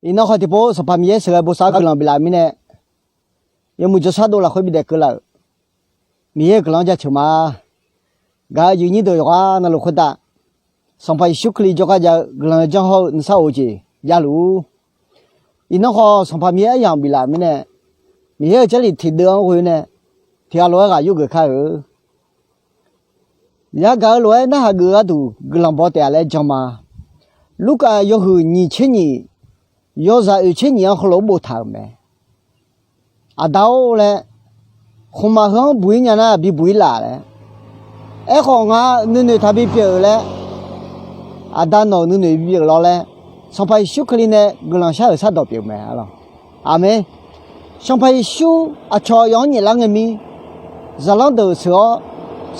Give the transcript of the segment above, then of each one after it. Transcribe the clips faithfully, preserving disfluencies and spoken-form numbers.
Iqnan khawf tiqpov Sanqpaq Miqyaer sheuqghae bosav-eu guiqlanq biflaf-euq mirnae, yawmuiq jawrshar dov lafkhoer bidaf keuvlaf-euq Miqyaer-euq guiqlanq-anr jaceuq ma. Gaq-eu aqyuif aqnyir deuq yawqghaq navluf khoertav, Sanqpaq Yeqsur Kali jawrgar jav-eu guiqlanq-eu janr hawr-eu nuisar of-eu jeq javluf-ur. Iqnan khawf Sanqpaq Miqyaer aryamq biflaf-euq mirnae, Miqyaer-euq Jarlif tiqdeuv-anr ghoe-eu nae, tiqghaq lof-aer ghaq yurgeuf kar-eu. Yagaq-eu lof-aer narhaq geuf-eu gharduq guiqlanq baw taef-a laer jan ma. Lurkaf yawhuiq nyiq tser nyiq, yawzaq oeq tser nyiq-anr heulof-aer boftaq-euq mae. Aqda-or laer, khmqmaq heu-anr buq-ir nya nar bibuq-ir laf laer. Aerkhawf ngaq nuinoeq taqbi pyeuf-euq laer, Aqda nawq-euq nuinoeq bipyeuf lawr laer, Sanqpaq Yeqsur Kali nae guiqlanq shar-euq shardawq pyeuf-eu mae. Aqmeq. Sanqpaq Yeqsur aqcawq aqyawf-anr nyaeflar ngae mir, zaqlanr deuq sheuq-awr,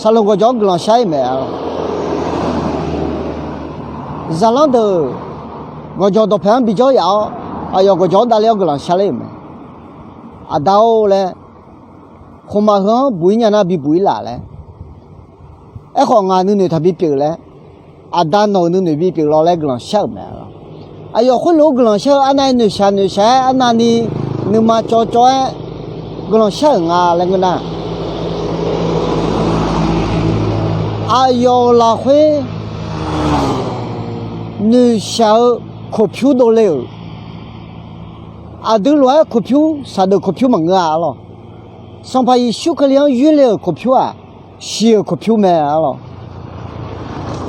saqloq gawqjawq-anr guiqlanq shar-ir mae. Zaqlanr deuq gawqjawq dawqpaeq-anr bijawr yaf-awr, aqyawf gawqjawq-anr davler-awr guiqlanq shar ler-euq mae. Aqda-or laer, khmqmaq heu-anr buq-ir nya nar bibuq-ir laf laer. Aerkhawf ngaq nuinoeq taqbi pyeuf laer, Aqda nawq-euq nuinoeq bipyeuf lawr laer guiqlanq shar-euq mae. Aqyawf khoerlof-aer guiqlanq shar-eu arnavni noeqshaq noeqshaq-aer arnavni nuima cawvcawv-aer guiqlanq shar-euq nga laer ngeur nar, aqyawf-euq lafkhoer noeqshaq-eu koqpyur dovle-euq, aqdui lof-aer koqpyur saqdeuf koqpyur maqngeur-a arlawr. Sanqpaq Yeqsur Kali-anr yoerle-euq koqpyur-aq, shiq-euq koqpyur mae arlawr.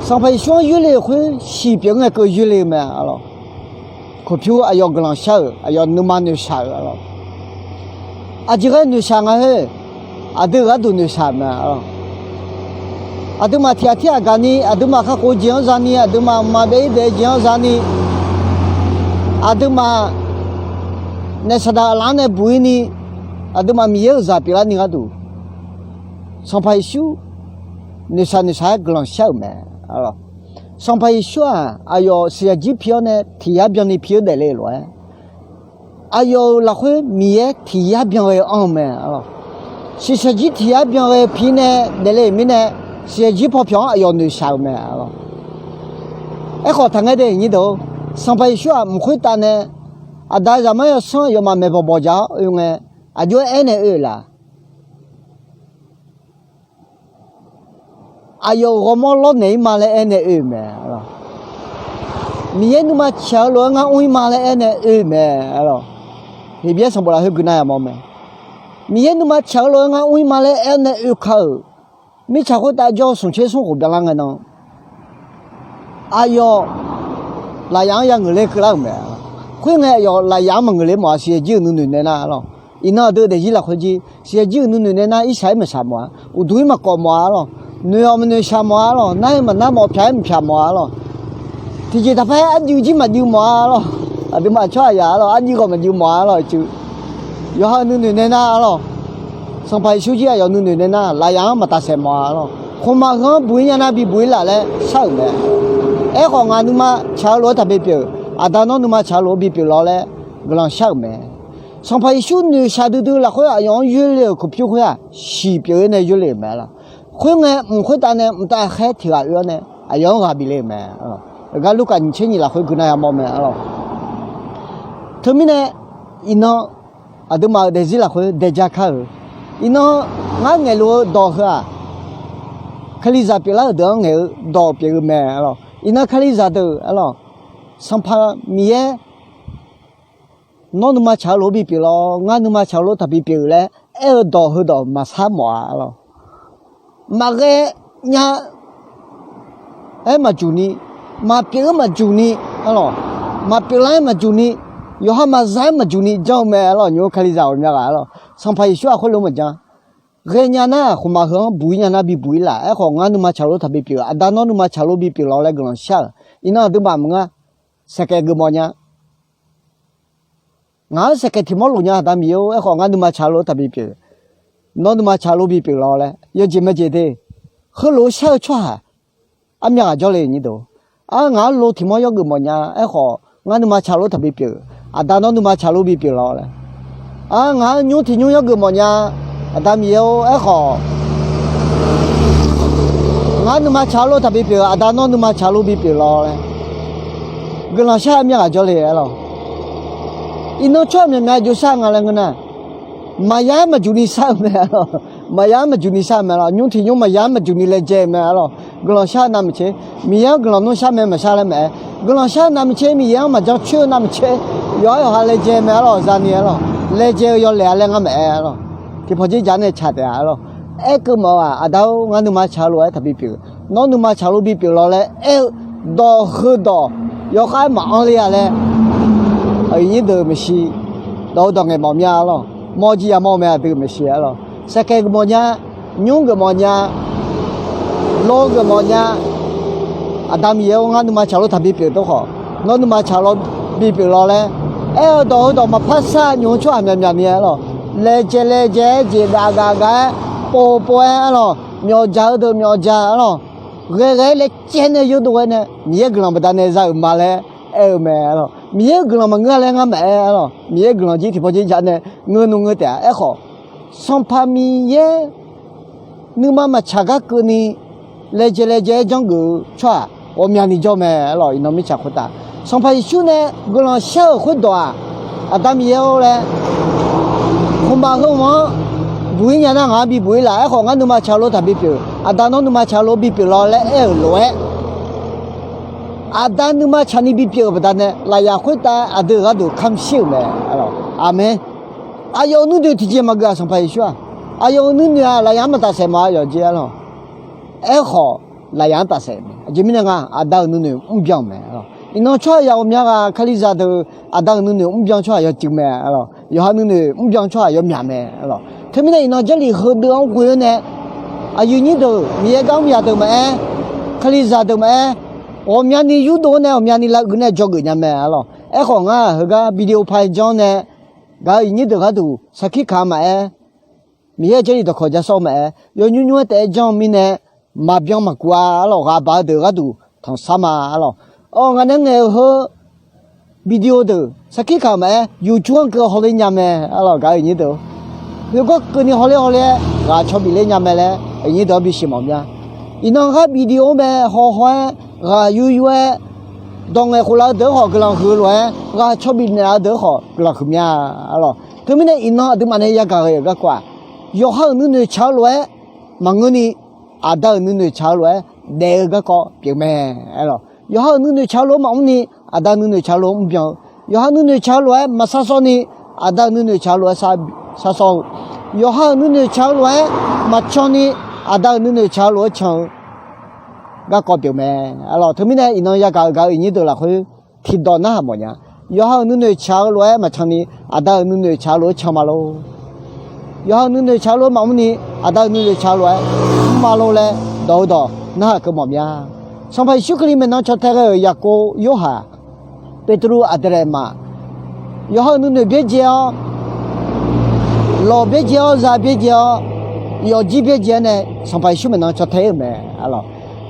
Sanqpaq Yeqsur-anr yoerle-euq khoer shiq pyeuf ngae keuv yoerle-eu mae arlawr. Koqpyur aqyawf guiqlanq shar-euq, aqyawf nuima noeqshaq-euq arlawr. Aqjeq ghae noeqshaq nga khoer, aqdui-euq gharduq noeqshaq mae arlawr. Aqduimaf tiq ghaq tir ghaq gaqni, aqduimaf kakhof-eu jeq-anr zani, aqduimaf mqmaq byav-ir daef-eu jeq-anr zani, aqduimaf naef saqdaq aqlaf-anr nae buq-ir ni, aqduimaf Miqyaer-euq zaq pyeuflarni gharduq, Sanqpaq Yeqsur noeqshaq noeqshaq-aer guiqlanq shar-euq mae. Sanqpaq Yeqsur-aq aqyawf siqyaq jir pi-awr nae tiq yar byanni pi-eu daefle-euq lof-aer, aqyawf-euq lafkhoer Miqyaer tiq yar byan ghae-eu anr-eu mae arlawr. Siqsaq jir tiq yar byan ghae-eu pi nae daefle-euq mirnae, siqsaq jir paw pyawq-anr aqyawf noeqshaq-euq mae arlawr. Aerkhawf taqngaer de nyir deuq-or, Sanqpaq Yeqsur-aq mq khoertav nae Aqda, Zaqmar, Yawsanr aqyawfmaf maeqbawq bawq jaq-awr oe ngae, aqjox-aer aernaeq oe-euq laf? Aqyawf-euq ghawrmawr lawr naeq-ir ma laer aernaeq oe-euq mae arlawr. Miqyaer nuima tsaq-eu lof-aer ngar mr-ir ma laer aernaeq oe-euq mae arlawr. Heqbyaer sanqbof lafkhoer guiqnav yamawr mae. Miqyaer nuima tsaq-eu lof-aer ngar mr-ir ma laer aernaeq oe ka-euq mirtsaq khoertav jawr-eu smq tser smr khof byanlar ngae nan, aqyawf lafyaf-anr ya ngeuqler keuvlar-euq mae. Khoerngae aqyawf lafyaf-anr maqngeuq ler mawf-a, siqyaer jir-euq nuinoeq nae nar arlawr. Iqnan aqdui daefzir lafkhoer jir siqyaer jir-euq nuinoeq nae nar irshaq-aer maqshaq mawf-a, uqduq-ir maqkawv mawf-a arlawr. Noeq-awq maqnoeq shaq mawf-a arlawr. Nar-aer maqnar mawf-a, pyaq-aer maqpyaq mawf-a arlawr. Tiqjeq taqpar-aer arjuiv jir maqjuiv mawf-a arlawr. Aqduimaf tsawrhaq yaq arlawr, arjuiv khawf maqjuiv mawf-a arlawr. Yawqha-euq nuinoeq nae nar arlawr, Sanqpaq Yeqsur jir aqyawf nuinoeq nae nar lafyaf-anr maqtaf saeq mawf-a arlawr. Khmqmaq heu-anr buq-ir nya nar bibuq-ir laf laer shar-euq mae. Aerkhawf ngaq nuima tsaq-eu lof-aer taqbi pyeuf-euq, Aqda nawr nuima tsaq-eu lof-aer bipyeuf lawr laer guiqlanq shar-euq mae. Sanqpaq Yeqsur noeqshaq duidui lafkhoer aqyawf-anr yoerle-euq koqpyur khoer-aq, shiq pyeuf-ir nae yoerle-euq mae arlawr. Khoerngae mq khoertav nae mqtav khaer tiq ghaq oe-awr nae aqyawf-anr ghaq bif le-euq mae. Gar Lurkaf nyiq tser nyiq lafkhoer guiqnav yamawr mae arlawr. Teumirnae iqnan aqduimaf-euq daefzir lafkhoer daejar kar-euq, iqnan ngar ngaeqluf-eu dawq heu-aq, Kalizaq pyeuflar-euq deuq-anr ngaeq-eu dawq pyeuf-eu mae arlawr. Iqnan Kalizaq deuq arlawr, Sanqpaq Miqyaer nawr nuima tsaq-eu lof-aer bipyeuf lawr, ngar nuima tsaq-eu lof-aer taqbi pyeuf laer aer-eu dawq heudawq maqsar mawf-a arlawr. Maqghae nya aer maqjuq ni, maqpyeuf-aer maqjuq ni arlawr, maqpyeuf lar-aer maqjuq ni, yawqha maqza-aer maqjuq ni janr-eu mae arlawr. Nymr Kalizaq ghawqmya ghaq arlawr, Sanqpaq Yeqsur-aq khoerlof maqjan. Ghaenya nar khmqmaq heu-anr buq-ir nya nar bibuq-ir laf. Aerkhawf ngar nuima tsaq-eu lof-aer taqbi pyeuf-eu, Aqda nawr nuima tsaq-eu lof-aer bipyeuf lawr laer guiqlanq shar-euq. Iqnan aqduimaf maqngeur-a, saeqkaeq geufmawf nya. Ngaq-anr saeqkaeq tiq mawr lof nya, Aqda Miqyaer-or. Aerkhawf ngar nuima tsaq-eu lof-aer taqbi pyeuf, nawr nuima tsaq-eu lof-aer bipyeuf lawr laer yawjeq maeqjeq de. Heulof-aer shar-eu tsawrhaq armyav ghaq jawrle nyir deuq. Ar, ngaq-anr lo tiq mawr yawgeuf mawfnya. Aerkhawf ngar nuima tsaq-eu lof-aer taqbi pyeuf, Aqda nawr nuima tsaq-eu lof-aer bipyeuf lawr laer. Ar, ngaq-anr nymr tiq nymr yawgeuf mawfnya. Aqda Miqyaer-or. Aerkhawf ngar nuima tsaq-eu lof-aer taqbi pyeuf, Aqda nawr nuima tsaq-eu lof-aer bipyeuf lawr laer guiqlanq shar armyav ghaq jawrle arlawr. Iqnan tsawrhaq myaqmyaq jov shar nga laer ngeur nar, maqya-aer maqjuq ni shar-eu mae arlawq. Maqya-aer maqjuq ni shar-eu mae arlawq. Nymr tiq nymr maqya-aer maqjuq ni laejae-eu mae arlawq. Guiqlanq shar-eu navmaqtser, Miqyaer-anr guiqlanq nmr shar mae maqshar laer maqaer, guiqlanq shar-eu navmaqtser, Miqyaer-anr maqjan coer-eu navmaqtser, yawqha yawqha laejae mae arlawq. Zani arlawq, laejae-eu yawlaeq-a laer ngar maqaer arlawq. Tiqpawf dzerdzaq nae tsaq taef-a arlawq. Aerkeuv mawf-eu-aq, aqda-or, ngar nuima tsaq-eu lof-aer taqbi pyeuf. Nawr nuima tsaq lof bipyeuf lawq laer aer-eu dawq heudawq yawkhav-aer maqanr ler-a laer, aqyuif nyir deuq maeqshi dawq heudawq ngaeq mawf mya arlawq. Mawr jir yamawr-eu mae, aqdui maeqshi arlawq. Saeqkaeq geufmawf nya, nymr geufmawf nya, lo geufmawf nya, Aqda Miqyaer-or, ngar nuima tsaq lof taqbi pyeuf dawr khawf, nawr nuima tsaq lof bipyeuf lawq laer aer-eu dawq heudawq maqpar shar nymq-eu tsawrhaq myaqmyaq ni arlawq. Laejae laejae-aer jeq gaq gaq gaq-aer, pov pov-aer arlawq, myawqjaq-eu deuq myawqjaq arlawq, ghae ghae-aer laejae nae yawdov ghae nae Miqyaer-euq guiqlanq baqdanae za-euq ma laer aer-eu mae arlawq. Miqyaer-euq guiqlanq maqngeur-a laer ngar maqaer arlawq. Miqyaer-euq guiqlanq jir tiqpawf dzerdzaq nae ngeur nmr ngeur taef-a. Aerkhawf, Sanqpaq Miqyaer nuima maqtsaq gar keuvni laejae laejae-aer janrgeuf-eu tsawrhaq ghawqmyani jawr mae arlawq. Iqnan mirtsaq khoertav Sanqpaq Yeqsur nae guiqlanq shar-euq khoerdawq-aq, Aqda Miqyaer-or laer, khmqmaq heu hmq-anr buq-ir nya nar ngaq-anr bibuq-ir laf. Aerkhawf, ngar nuima tsaq lof taqbi pyeuf, Aqda nawr nuima tsaq lof bipyeuf lawq laer aer-euq lof-aer, Aqda nuima tsaqni bipyeuf-euq baqdanae lafyaq khoertav aqdui-euq gharduq kamq shir-euq mae arlawq. Aqmeq. Aqyawf-euq nuinoeq tiqjeq maqgeuf-aq, Sanqpaq Yeqsur-aq, aqyawf-euq nuinoeq-aq lafyaq-anr maqtafsaef ma, aqyawf jeq arlawq. Aerkhawf, lafyaq-anr tafsaef mae. Aqjeq mirnae nga, Aqda-euq nuinoeq mrbyan mae arlawq. Iqnan tsawrhaq yaq ghawqmya ghaq Kalizaq deuq, Aqda-euq nuinoeq mrbyan tsawrhaq yawcuiv mae arlawq. Yawqha nuinoeq mrbyan tsawrhaq yawmyaq mae arlawq. Teumirnae iqnan Jarlif heudeuv-anr ghoe-awr nae, aqyuif nyir deuq, Miqyaer gar mr yaq deuq maqaer, Kalizaq deuq maqaer, ghawqmyani yurdov-awr nae ghawqmyani lavuiq nae dzawgeuf nya mae arlawq. Aerkhawf, ngar heugar video pai janr nae, gaq-eu aqyuif nyir deuq gharduq sarkir kaq-eu maqaer, Miqyaer-euq Jarlif dawqkawq ja sawr-eu maqaer, yawnymr nymr-aer taef-aer janr-eu mirnae, maqbyan maqkuv-a arlawq. Ghaq baq-eu deuq gharduq tanqsar ma arlawq. Awr, ngaq nae ngaeq-eu heu video deuq sarkir kaq-euq maqaer, YouTube-anr keuv hawler nya mae arlawq. Gaq-eu aqyuif nyir deuq, khoergar keuvni hawler hawler-aer ghaq caw bif ler nya mae laer aqyuif nyir deuq-anr bisiq mawf mya. Iqnan ghaq video-anr mae hawhaw-aer, ghaq yur yur-aer, dawq ngaeq khof laf-eu deuq-anr khawf guiqlanq huiq-eu lof-aer, ghaq caw bif naeq laf-eu deuq-anr khawf guiqlanq huiq mya arlawq. Teumirnae iqnan aqduimaf nae yagaq ghae-euq garkawv-aq, yawqha-euq nuinoeq tsaq-eu lof-aer maqngeurni, Aqda-euq nuinoeq tsaq-eu lof-aer daef-eu garkawv pyeuf mae arlawq. Yawqha-euq nuinoeq tsaq-eu lof-aer maqmr ni, Aqda nuinoeq tsaq-eu lof-aer mrbyan-eu. Yawqha nuinoeq tsaq-eu lof-aer maqsar sawr ni, Aqda-euq nuinoeq tsaq-eu lof-aer sar, sar sawr-eu. Yawqha-euq nuinoeq tsaq-eu lof-aer maqcan ni, Aqda-euq nuinoeq tsaq-eu lof-aer can-eu garkawv pyeuf mae arlawq. Teumirnae iqnan yagaq-euq gaq-eu aqyuif nyir deuq lafkhoer tiqdawq narhaq mawf nya. Yawqha-euq nuinoeq tsaq-eu lof-aer maqcan ni, Aqda-euq nuinoeq tsaq-eu lof-aer can ma lor. Yawqha-euq nuinoeq tsaq-eu lof-aer maqmr ni, Aqda-euq nuinoeq tsaq-eu lof-aer mr ma lor laer dawq-eu dawq narhaq keuv mawf mya. Sanqpaq Yeqsur Kali maeqnan caw tae ghae-euq Yaqkov, Yorhaq, Beqtuvluv, Aqdeqlaeq maf, yawqha-euq nuinoeq byaerdzae-awr, lawq byaerdzae-awr, za byaerdzae-awr, yawfjir byaerdzae-awr nae Sanqpaq Yeqsur maeqnan caw tae-ir-euq mae arlawq.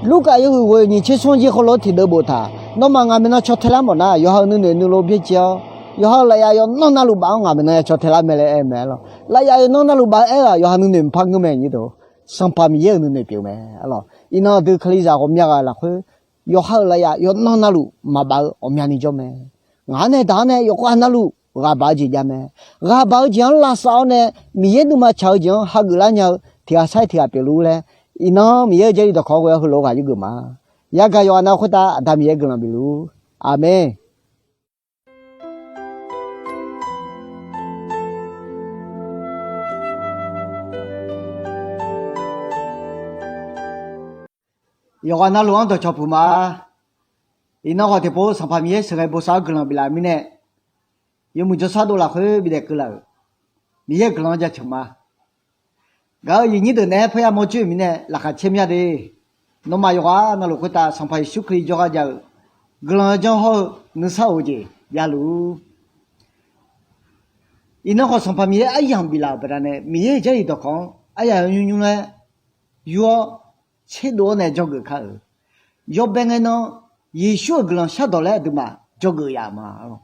Lurkaf yawhuiq ghoeq nyiq tser smr jir khoerlof-aer tiqdeuv boftaq, nawmaf ngaq maeqnan caw tae lar mawf nar, yawqha-euq nuinoeq nuilov byaerdzae-awr, yawqha-euq lafyaf yawqnan navluf baf-anr ngaq maeqnan ya caw tae lar mae laer aer-eu mae arlawq. Lafyaf yawqnan navluf baf-anr aer-eu-aq, yawqha nuinoeq maqpar ngeur mae nyir deuq. Sanqpaq Miqyaer-euq nuinoeq pyeuf mae arlawq. Iqnan aqdui Kalizaq ghawqmya ghaq lafkhoer, yawqha-euq lafyaf yawqnan navluf maqbaf-eu ghawqmyani jawr mae. Ngaq-anr nae daq-anr nae yawqghaq navluf ghaq baq-eu jeq jav mae. Ghaq baq-eu jeq-anr lavsav-awr nae, Miqyaer nuima tsaq-eu jeq-anr hageuf lar nya-eu tiq ghaq sar-iq tiq ghaq pyeufluf laer, iqnan Miqyaer-euq Jarlif dawqkawq ghoe-awr heulof-aer ghaq yurgeuf ma. Yagaq yawqghaq nav khoertav Aqda Miqyaer guiqlanq bifluf-ur. Aqmeq. Yawqghaq navluf-anr dawqcawq puq ma. Iqnan khawf tiqpov Sanqpaq Miqyaer sheuqghae bosav-awr guiqlanq biflaf-eu mirnae, yawmuiq jawrshar dov lafkhoer bidaef keuvlaf-euq Miqyaer-euq guiqlanq-anr jaceuq ma. Gaq-euq aqyuif nyir deuq naeq-aer parya mawr coer-euq mirnae laqkhaq caer mya de. Nawmaf yawqghaq navluf khoertav Sanqpaq Yeqsur Kali jawrgar jav-eu guiqlanq-eu janr hawr-eu nuisar of-eu jeq javluf-ur. Iqnan khawf Sanqpaq Miqyaer aryamq biflaf-euq baqdanae Miqyaer-euq Jarlif dawqkawq-anr aryamq yawnymr nymr-aer yur-awr tserdov-awr nae dzawgeuf kar-euq. Yawbae ngae nan Yeqsur-euq guiqlanq shardawq laer aqduimaf dzawgeuf yaf ma arlawq.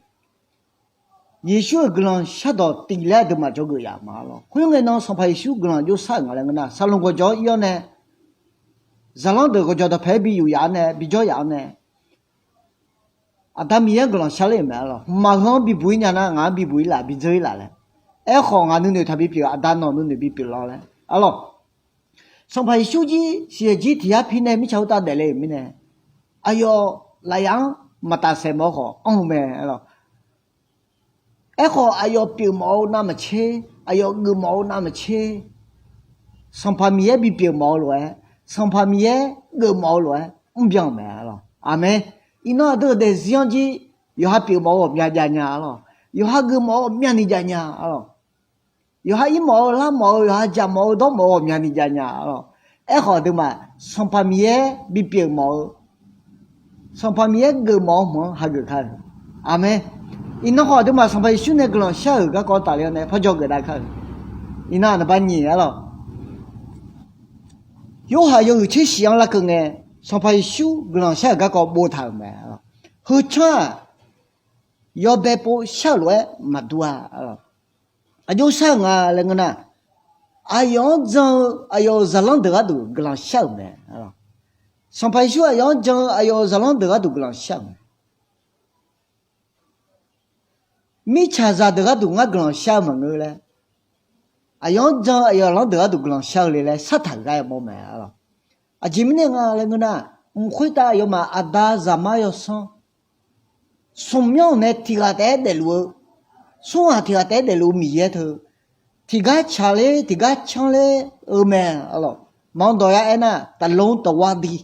Yeqsur-euq guiqlanq shardawq tif laer aqduimaf dzawgeuf yaf ma arlawq. Khoerngae nan Sanqpaq Yeqsur guiqlanq jov shar-euq nga laer ngeur nar, saqlaq gawqjawq-anr ir-awr nae, zaqlanr deuq gawqjawq dawqpae-aer bi yuf yaf-awr nae, bi jawr yaf-awr nae, Aqda Miqyaer-anr guiqlanq sharler-euq mae arlawq. Hmqmaq heu-anr bibuq-ir nya nar ngaq-anr bibuq-ir laf, bidzeur-ir laf laer. Aerkhawf ngaq nuinoeq taqbi pyeuf, Aqda nawq nuinoeq bi pyeuf lawr laer arlawq. Sanqpaq Yeqsur jir shiqshaq jir tiq yar pi nae mirtsaq khoertav daefle-euq mirnae, aqyawf lafyaf-anr maqtaf saeq mawf-eu khawf anr-eu mae arlawq. Aerkhawf aqyawf pyeufmawf-eu navmaqtser, aqyawf geufmawf-eu navmaqtser, Sanqpaq Miqyaer bipyeuf mawf-eu lof-aer, Sanqpaq Miqyaer geufmawf-eu lof-aer mrbyan-euq mae arlawq. Aqmeq. Iqnan aqdui-euq daefzir-anr jir yawqha pyeufmawf-eu ghawqmya jav nya arlawq. Yawqha geufmawf-eu ghawqmyani jav nya arlawq. Yawqha irmawf-eu larmawf-eu, yawqha jaqmawf-eu dawrmawf-eu ghawqmyani jav nya arlawq. Aerkhawf aqduimaf Sanqpaq Miqyaer bipyeuf mawf-eu, Sanqpaq Miqyaer geufmawf-eu hmq-anr hageuf kar-eu. Aqmeq. Iqnan khawf aqduimaf Sanqpaq Yeqsur nae guiqlanq shar-euq garkawv tafler-awr nae parjawr geuf dav kar-eu. Iqnan naqba nyiq arlawq. Yorhaq yawhuiq tser shif-anr larkeuv ngae, Sanqpaq Yeqsur guiqlanq shar-euq garkawv boftaq-euq mae. Heu tsanr-aq, yawbae pov shar-euq lof-aer maqdur-a. Aqjox shar-euq nga laer ngeur nar, aqyawf-anr jan-eu aqyawf-euq zaqlanr deuq gharduq guiqlanq shar-euq mae. Sanqpaq Yeqsur aqyawf-anr jan-eu aqyawf-euq zaqlanr deuq gharduq guiqlanq shar-euq mae. Mirtsaqzaq deuq gharduq ngar guiqlanq shar-eu maqngeur laer, aqyawf-anr jan-eu aqyawf-euq zaqlanr deuq gharduq guiqlanq shar-eu le laer shartaq ghae mawr mae arlawq. Aqjeq mirnae nga laer ngeur nar, mq khoertav aqyawfmaf aqda zaqmar yawsanr, smq myanr nae tiq ghaq taef-aer daefluf-eu, smr ghaq tiq ghaq taef-aer daefluf-eu Miqyaer teu, tiqgar tsaqler tiqgar canrler-eu mae arlawq. Maqanr dawq yar aernar, taqlmr taqwar dir,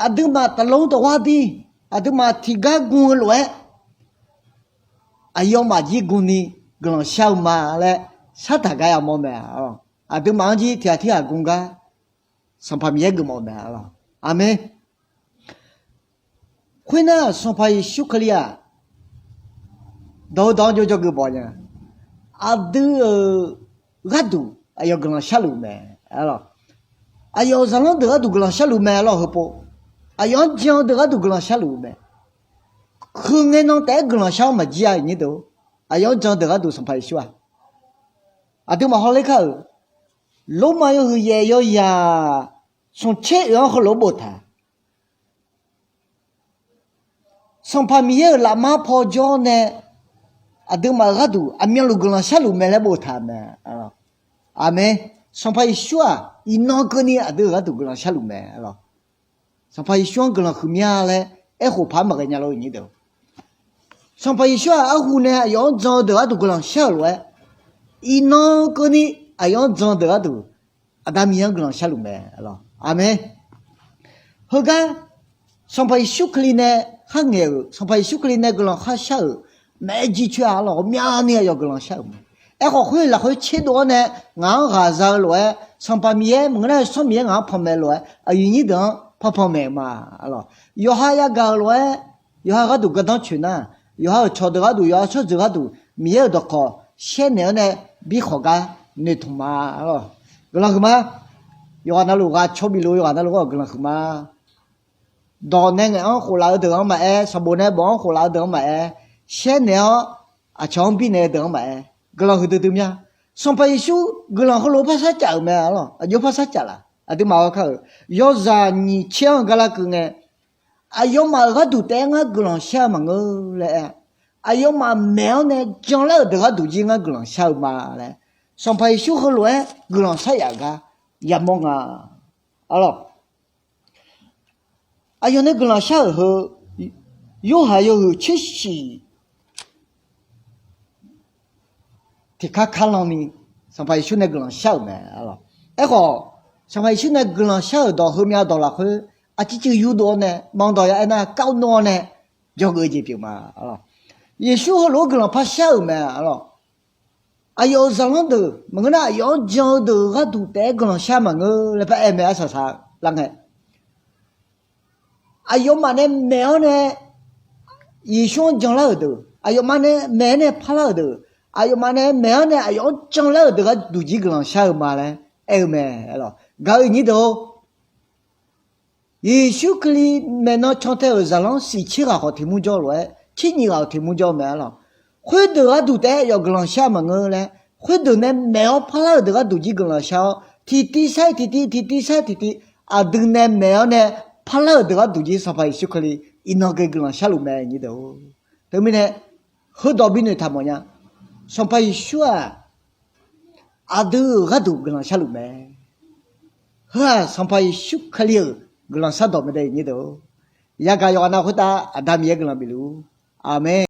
aqduimaf taqlmr taqwar dir, aqduimaf tiqgar gm-eu lof-aer, aqyawfmaf jir gm ni guiqlanq shar-eu ma laer shartaq ghae yamawr mae. Aqduimaf-anr jir tiq ghaq tirghaq gm gar Sanqpaq Miqyaer geufmawf-eu mae arlawq. Aqmeq. Khoernar Sanqpaq Yeqsur Kali-aq, dawq-eu dawq-anr jawrjawr geuf bawq nya. Aqdui-euq gharduq aqyawf guiqlanq sharluf mae arlawq. Aqyawf-euq zaqlanr deuq gharduq guiqlanq sharluf mae arlawq. Heupov aqyawf-anr jan-eu deuq gharduq guiqlanq sharluf mae. Heu ngae nan taef-aer guiqlanq shar-awr maqjir-a, iqnyir deuq. Aqyawf-anr jan deuq gharduq Sanqpaq Yeqsur-aq, aqduimaf hawler kar-euq Lormav yawhuiq yaef yawzaq smq tser oeq-anr heulof-aer boftaq Sanqpaq Miqyaer-euq lafmar paw jawr nae aqduimaf-euq gharduq aqmyanluf guiqlanq sharluf mae laer boftaq mae. Aqmeq. Sanqpaq Yeqsur-aq iqnan keuvni aqdui-euq gharduq guiqlanq sharluf mae. Sanqpaq Yeqsur-anr guiqlanq huiqmya laer aerkhof paq-aer maqghae nya lor, iqnyir deuq. Sanqpaq Yeqsur-aq arhu nae aqyawf-anr jan-eu deuq gharduq guiqlanq shar-euq lof-aer, iqnan keuvni aqyawf-anr jan deuq gharduq Aqda Miqyaer-anr guiqlanq sharluf mae. Aqmeq. Heugar Sanqpaq Yeqsur Kali nae kharngaeq-euq, Sanqpaq Yeqsur Kali nae guiqlanq kharshar-euq maeq-aer jircoer-a arlawq. Ghawqmyani aqyawf guiqlanq shar-euq mae. Aerkhawf khoer lafkhoer tserdov-awr nae ngaq-anr ghaqza-eu lof-aer Sanqpaq Miqyaer maqngeur nar, Yawsanr Miqyaer ngaq-anr panmaeq lof-aer aqyuif nyir deuq-anr parpanmaeq ma arlawq. Yawqha yagaq-euq lof-aer yawqha gharduq gardanr tsoeq nar, yawqha-euq cawqdeuq gharduq, yawqha tsawrjeuq gharduq Miqyaer-euq dawqkawq shaernaeq-awr nae bi khawf gar noeqtmq ma arlawq. Guiqlanq huiqma. Yawqghaq navluf ghaq caw bif luf yawqghaq navluf-anr guiqlanq huiqma. Dawq nae ngaeq-anr khof laf-eu deuq-anr maqaer, sanqbof nae bof-anr khof laf-eu deuq-anr maqaer, shaernaeq-awr aqcawq-anr birnaeq-eu deuq-anr maqaer, guiqlanq huiqdui dui mya. Sanqpaq Yeqsur guiqlanq heulof-aer par sharcaf-euq mae arlawq. Aqjox par sharcaf laf? Aqduimaf-awr kar-euq yawzaq nyiq tser-anr gar larkeuv ngae, aqyawfmaf-euq gharduq taef-aer ngar guiqlanq shar-eu maqngeur laer aer-a. Aqyawfmaf maeq-awr nae janlar-euq deuq gharduq jir ngar guiqlanq shar-eu ma laer, Sanqpaq Yeqsur heulof-aer guiqlanq shar yaf gar yamawr nga arlawq. Aqyawf nae guiqlanq shar-euq heu, Yorhaq yawhuiq tser shif tiqkar kar lan ni Sanqpaq Yeqsur nae guiqlanq shar-euq mae. Aerkhawf, Sanqpaq Yeqsur nae guiqlanq shar-euq dawq heumyav dawq lafkhoer aqcir cuiv yurdov-awr nae, maqanr dawq ya aernar, kar-awr nmr-awr nae dzawgeuf jeq pyeuf ma arlawq. Yeqsur heulof-aer guiqlanq par shar-euq mae arlawq. Aqyawf-euq zaqlanr deuq maqngeur nar, aqyawf-anr jan-eu deuq gharduq taef-aer guiqlanq shar maqngeur laer paraer mae. Arsaq saq lar ngae, aqyawfmaf nae maeq-awr nae Yeqsur-anr janlar-euq deuq, aqyawfmaf nae maeq-awr nae parlar-euq deuq, aqyawfmaf nae maeq-awr nae aqyawf-anr janlar-euq deuq gharduq jir guiqlanq shar-eu ma laer aer-eu mae. Gaq-eu nyir deuq-or, Yeqsur Kali maeqnan cantae-euq zaqlanr shif tser ghaq khawf tiq mur jawr lof-aer, tser nyiq ghaq-euq tiq mur jawr-eu mae arlawq. Khoerdeuq gharduq taef-aer aqyawf guiqlanq shar maqngeur laer, khoerdeuq nae maeq-awr parlar-euq deuq gharduq jir guiqlanq shar-awr, tiqtiv sar-iq tiqtiv, tiqtiv sar-iq tiqtiv, aqdui nae maeq-awr nae parlar-euq deuq gharduq jir Sanqpaq Yeqsur Kali iqnan ghae guiqlanq sharluf mae nyir deuq-or. Teumirnae heudawq binoeq taq mawfnya. Sanqpaq Yeqsur-aq aqdui-euq gharduq guiqlanq sharluf mae. Heu-aq Sanqpaq Yeqsur Kali-euq guiqlanq shardawq mae dae nyir deuq-or. Yagaq yawqghaq nav khoertav Aqda Miqyaer guiqlanq bifluf-ur. Aqmeq.